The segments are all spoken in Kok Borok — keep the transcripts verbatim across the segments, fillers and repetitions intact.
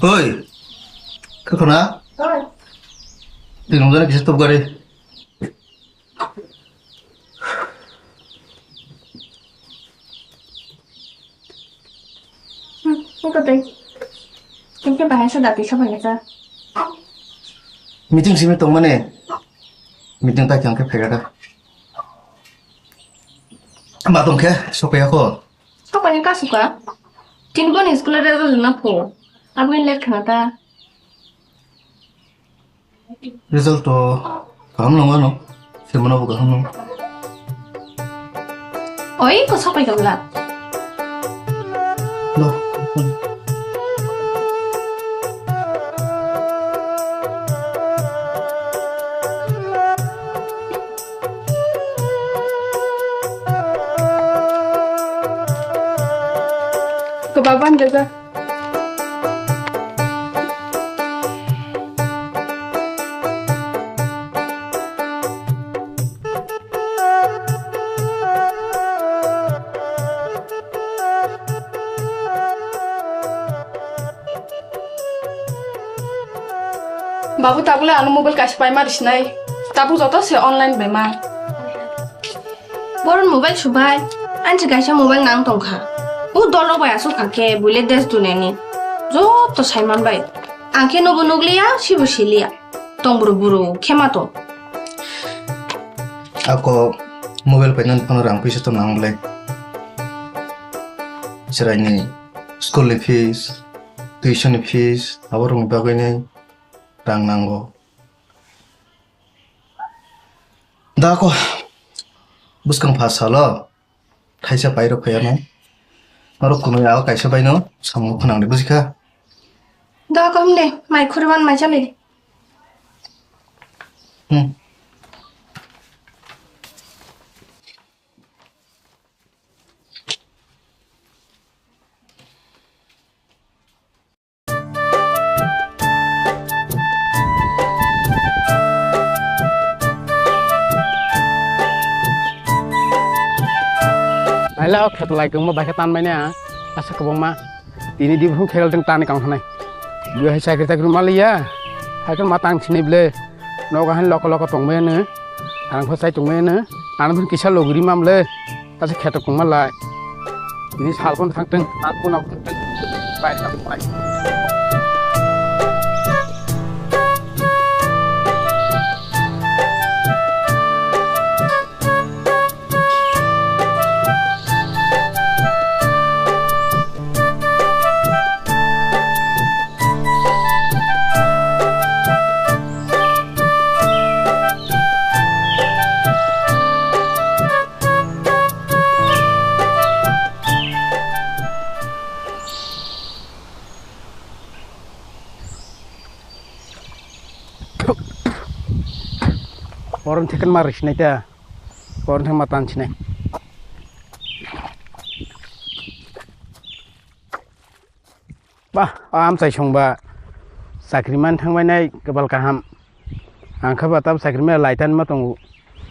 Oi, khe khuna? Oi. Twi nungjaknai kisa tubgari. Hmm, iko tei. Tengke bahai sa dati sa bahai sa. Meeting simi tongmani. Meeting pai khe ang khe phaikha da. Ma tong khe sokpaiya kho. Sokpani kasu ka? Tini boni school-o result rwna pho. Aboni let khna ta. Result to kaham nang ano. Semana bo kaham nang. Oi, ko sokpai ka bla. No. Kebaban jaga. Babu, tabuk le ano mobile kaisa paima risinai. Tabuk joto se online bai ma. Boron mobile subai, ansi kaisa mobile nang tongkha. O dolo bai asuk kha khe buile des duneni. Joto saiman bai. Ang khe nobo nukliya, sibo siliya. Tong buru buru khe ma tong. Ako mobile painani phano rang puisa to nang le. Chwraini school ni fees, tuition ni fees, abo rwngni bagwi nai rang nango. Da ko bwskang pha salo thaisa pairok phaiya no. Norok kunui abo kaisa baino samung khwnang de bujikha. Da ko himde mai khuriban mai chale. Hmm. Aila o kheto lai tongma bai khe tan bai na asa kwbangma. Tini di buphang kheral teng tani kang thanai. Bo hai chakri takri ma liya. Hai khe ma tang sinai ble. Nogo hai loko loko tong maya no. Ang pha chai tong maya no. Ano phin kisa logri mam le. Tase kheto kongma lai. Ini salpon thangteng, atpon thangteng. Bai, bai. Borom theken ma riksinai ta. Borom thek ma tansinai. Bah, o amchai songba chakri man thangbainai kwbal kaham. Ang khe ba tab chakri maya laitan ma tongo.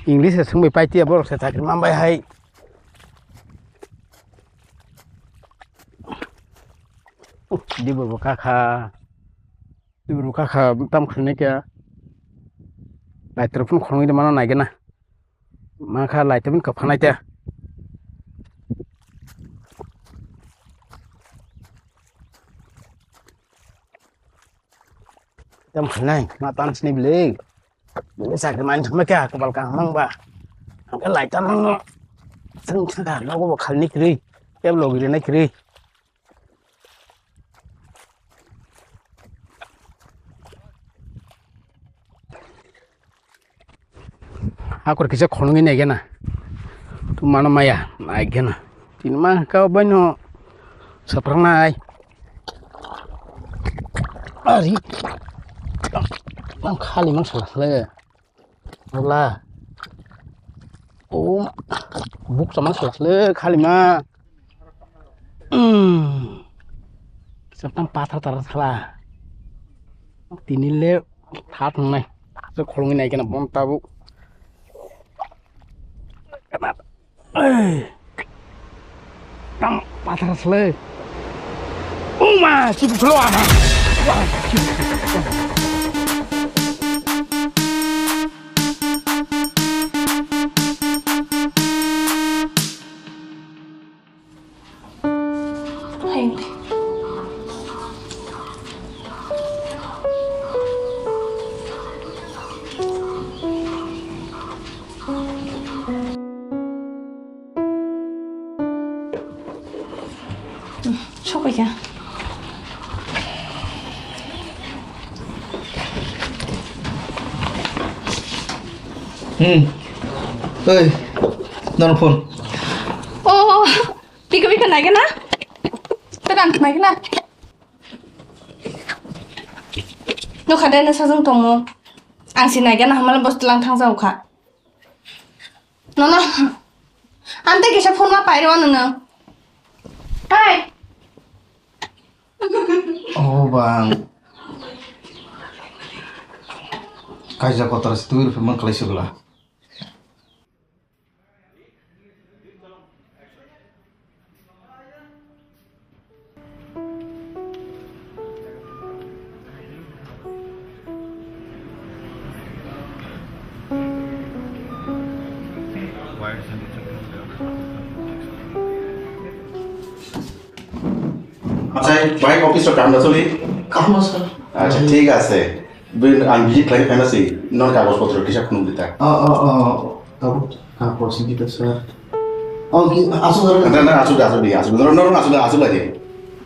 English se swngbai pai tiya borok se chakri man bai hai. Dibur bo kakha. Dibur bo kakha tam khwlai khe. Laitor phun khorongwi mano naigena. Makha laitor phun kaphanai te. Tam khwlai ma tan sini bile. Bile sakri man thangma kya kubal ka mang ba. Angka laitor mang no. Seng thangka nogo bo khalni kri. Keblo giri nai kri. Hakor kisa khonogwi naigena. Tu mano maya naigena. Tini ma ka baino saprangnai. Ari. Mang khali mang salasle. Wala. Oh, buk sama sela sele khali ma. Hmm. Samtang pathar tar sala. Tini le that nai. Se khulungi nai kena bon tabu. Tam pathar sele. Uma, chibu selo ama. Sok paikha. Hmm. Oi, nono phone. Oh, bika bika naikhe na? Tadang naikhe na? Nokha de na sajung tongo. Ang si naikhe na hamala bostu lang thang jao kha. Nono. Ante kisa phone ma pairo nono. Hai. Oh, bang. Kaisa kotor se twi rw man kalai sugla. Achai, bai office o kaham da choli? Kaham, sir. Acha, thik ase. Bini ang visit khlai phano si, non kagoj potro kisa khunuk dita. Oh, oh, oh. Tabuk kagoj sini kita, sir. Oh, ki, asuk, sir. Na, na, asuk, asuk di, asuk. Nor, nor, asuk, asuk lagi.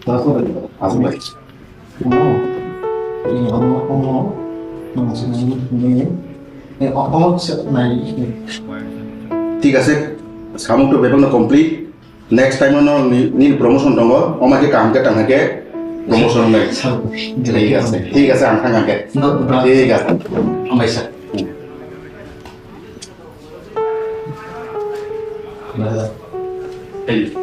Asuk lagi. Asuk lagi. Oh. Ini, oh, oh, oh. Ini, ini, ini. Eh, oh, oh, sir, nah, ini. Thik ase, samung to bebak no complete. Next time no ni, ni promotion tongo, oma ke kaham ke tang ke promotion nai. Sir, thik ase, thik ase, ang thang ke. No, no. Thik ase. Hambai, sir. Hmm. Thank you.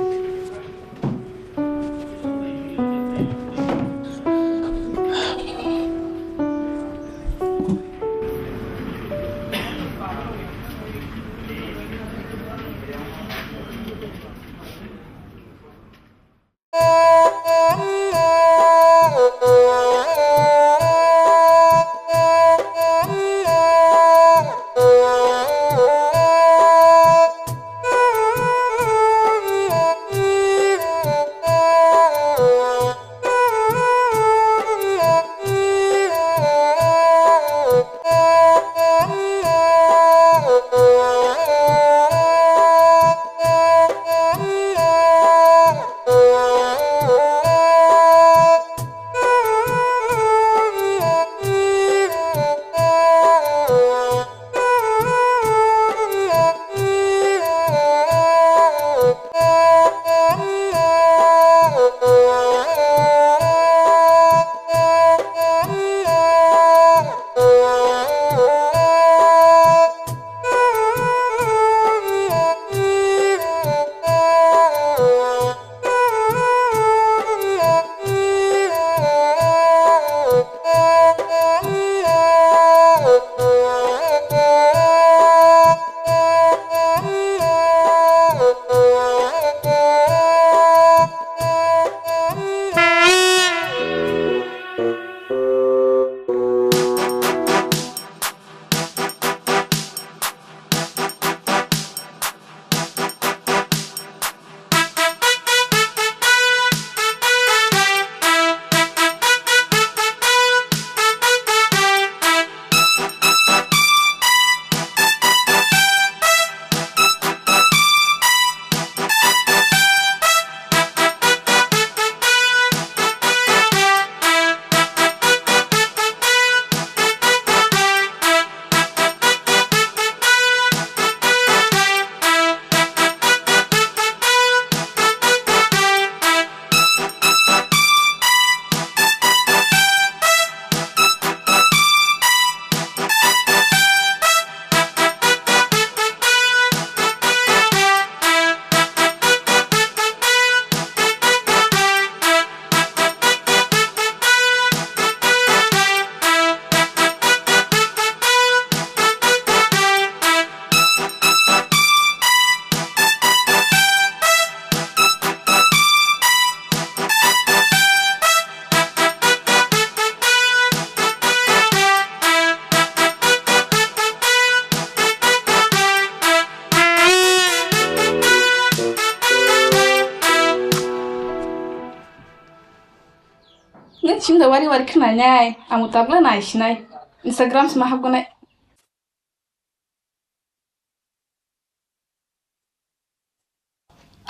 Nini sim da wari wari khwnai nai, amo tabla nai sinai. Instagram sima hapgwnai.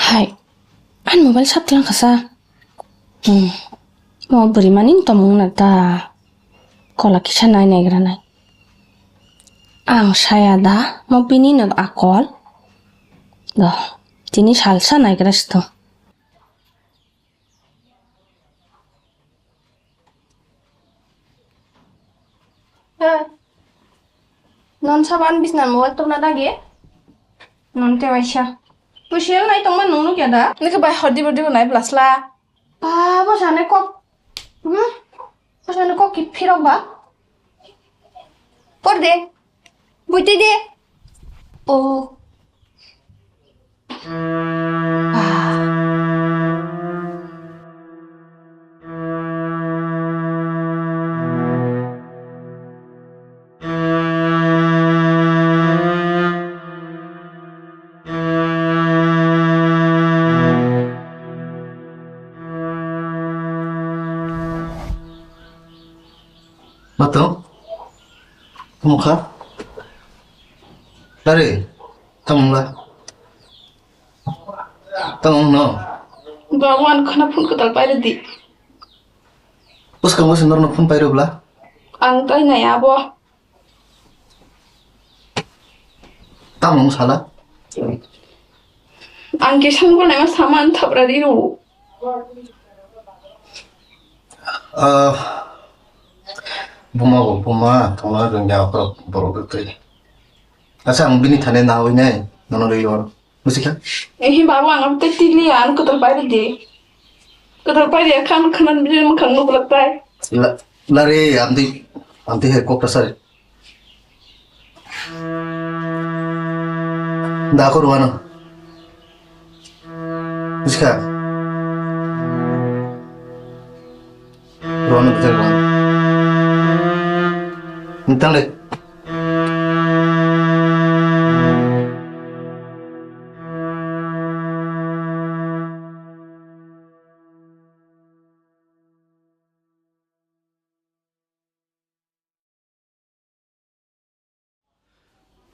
Hai, ani mobile sap tlang khasa. Hmm. Mo bwrwi mani tongmung na ta. Kola kisa nai naigra nai. Ang saya da, mo bini no akol. Do, tini salsa naigra sito. Ha. Non saban bisna mobile tokna dagi. Non te waisa. Pusial nai tongma nung nuk ya da? Nike bai hor dibo dibo nai blasla. Ba, bo sane kok. Hmm? Bo sane kok ki phirok ba? Por de. Buti de. O. Mato, tamo kha? Lare, tamo wngla? Tamo wngno? Ba, wan khana phone kwtal pairwdi. Bwskang bwswk norokno phone pairwbla? Ang tai nai abo. Tamo wng sala? Ang kisa wngkha naima sama ang thabra riro. Ah, buma bo buma, tongna rwngya borok, borok rwtwi. Asa ang bini thani nawi nai, nono rwi oro. Busikha? Ehi babu ang abo tei tiliya, ang kwtal pairwdi. Kwtal pairwya khan khanan bini mwkhang nuklak tai. La, lare, amtwi, amtwi hai kok ta sari. Da ko ruano. Busikha. Ruano bichar ruano. Nitang le.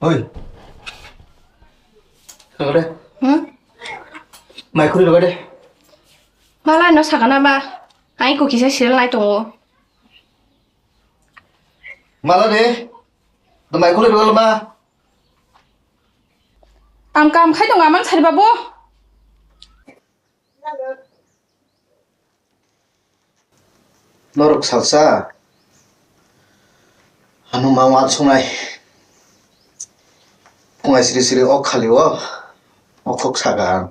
Oi. Kagade. Hmm? Mai khuri kagade. Malai no sakana ba. Ai ko kisa serial nai tongo. Mala de. Da mai khuri kagale ma. Am kam khai tongo amang sari babu. Norok salsa, hano ma wansuknai. Phungai siri siri ok khali o, okhok saka ang.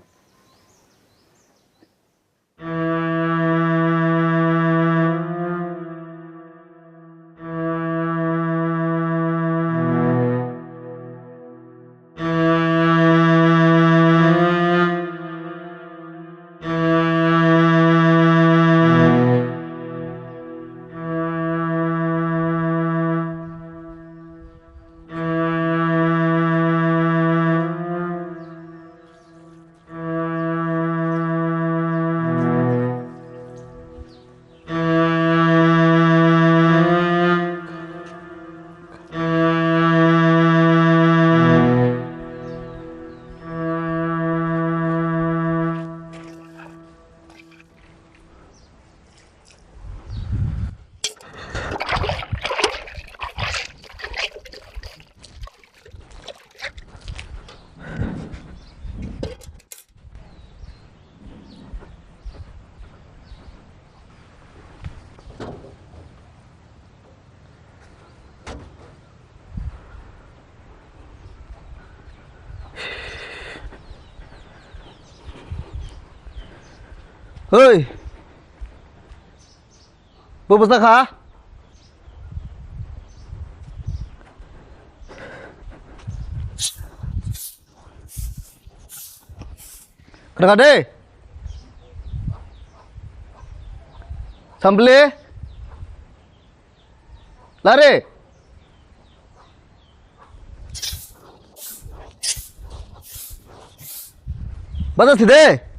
Hoi. Bo bwsa kha? Khna kha de? Sampli? Lare? Bata side.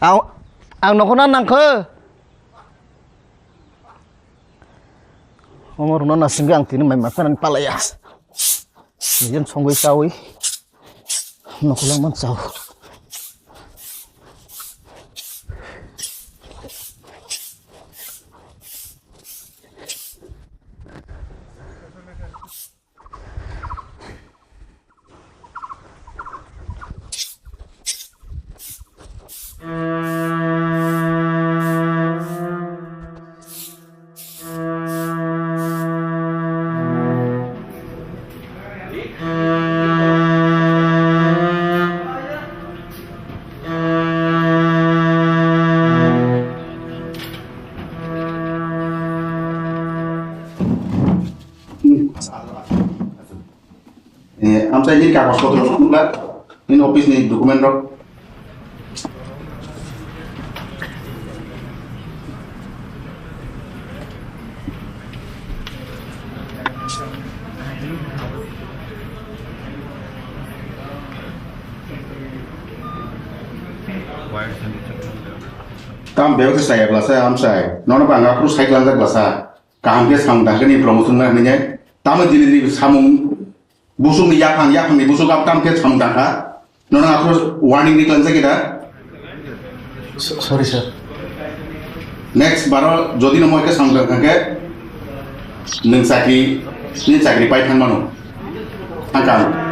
Ang, Ang nokhorna nangkho. Omo rwna nasingwi ang tini mai ma phanani palaya. Nijeni songwi chawi nokhorlangma chao. Eh, amchai nini kagoj potro rok wngkha, nini office ni document rok. Tam bebak se saya belasa amchai. Nono bangga kru sai langjak belasa. Kaham khe samung tangkhe ni promotion na hinwi. Tamo dini ni samung busuk ni yaphang, yaphang ni busuk ap tam khe samung tangkha. Nono aphuru warning ni tlansa kita. So-, sorry, sir. Next baro jodi no moi khe samung tangkha khe nwng chakri, nini chakri pai thang mano. Thangkha.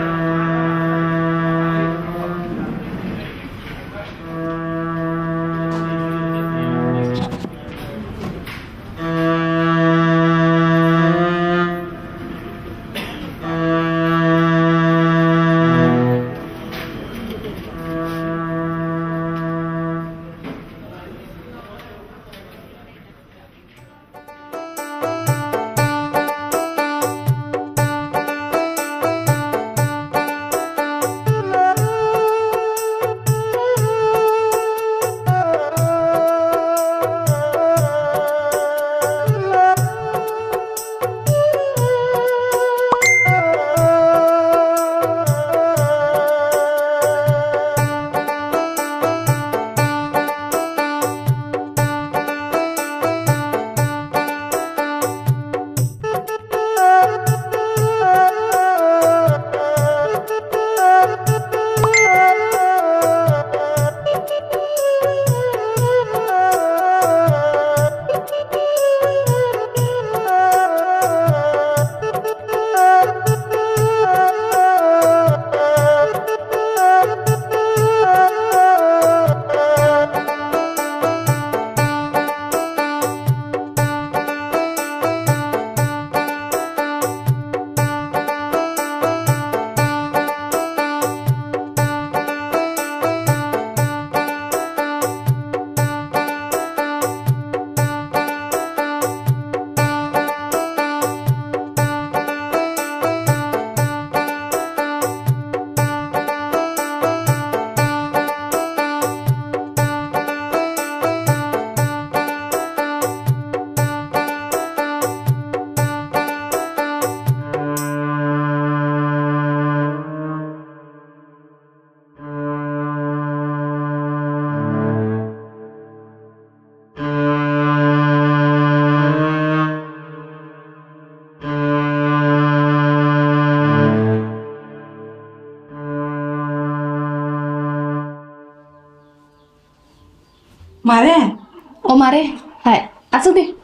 Mare? O mare, hai, asuk di.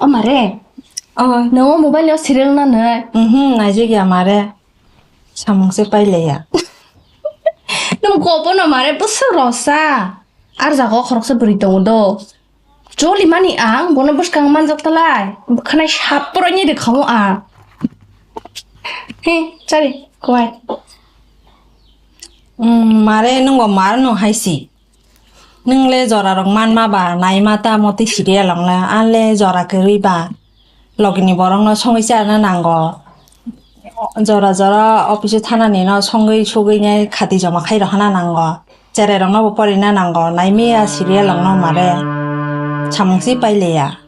O mare. O. Nongo mobile o serial na nai? Mhm, naijak ya mare. Samung se pailaiya. Nung kopo no mare bwswk rosa. Ar jaga o khoroksa bwrwi tongo do. Choli mani ang bono bwskang manjak talai. Bwkhanai sap poroi ni rwkha o ang. He, chari, kwai. Mm, mare nung bo mar no hai si. Nung le jora rok man ma ba nai ma ta moti serial rok le. Ang le jora kwrwi ba. Logini borokno songwi charwna nango. Jora jora office-o thananino songwi sugwinai khati joma khai rohorna nango. Cherai roknobo porina nango. Naimaya serial rokno mare samung se pailaiya.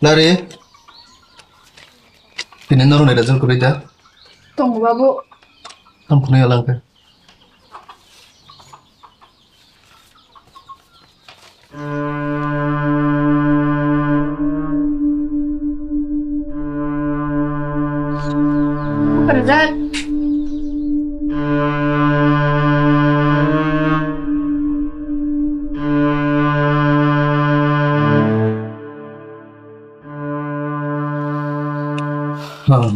Nari, tini norok ni result kwrwi da? Tongo, babu. Tamo khwnwi alang khe. Result.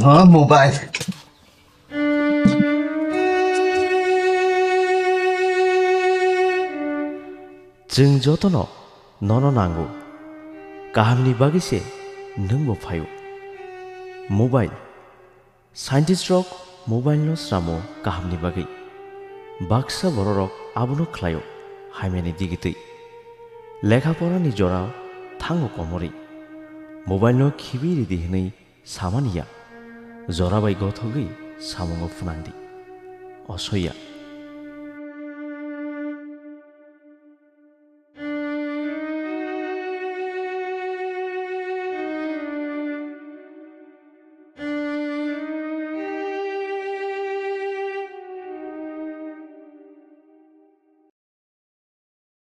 Aha, mobile. Chwng jotono nono nango. Kahamni bagwi se nwngbo phaio. Mobile. Scientist rok mobile no sramo kahamni bagwi. Baksa bororok abono khlaio, hamyani digitwi. Lekha porani jora thango komorwi. Mobile no khibi ridi hwnwi samani ya. Jora bai gothogwi samungo phwnangdi. Osoya.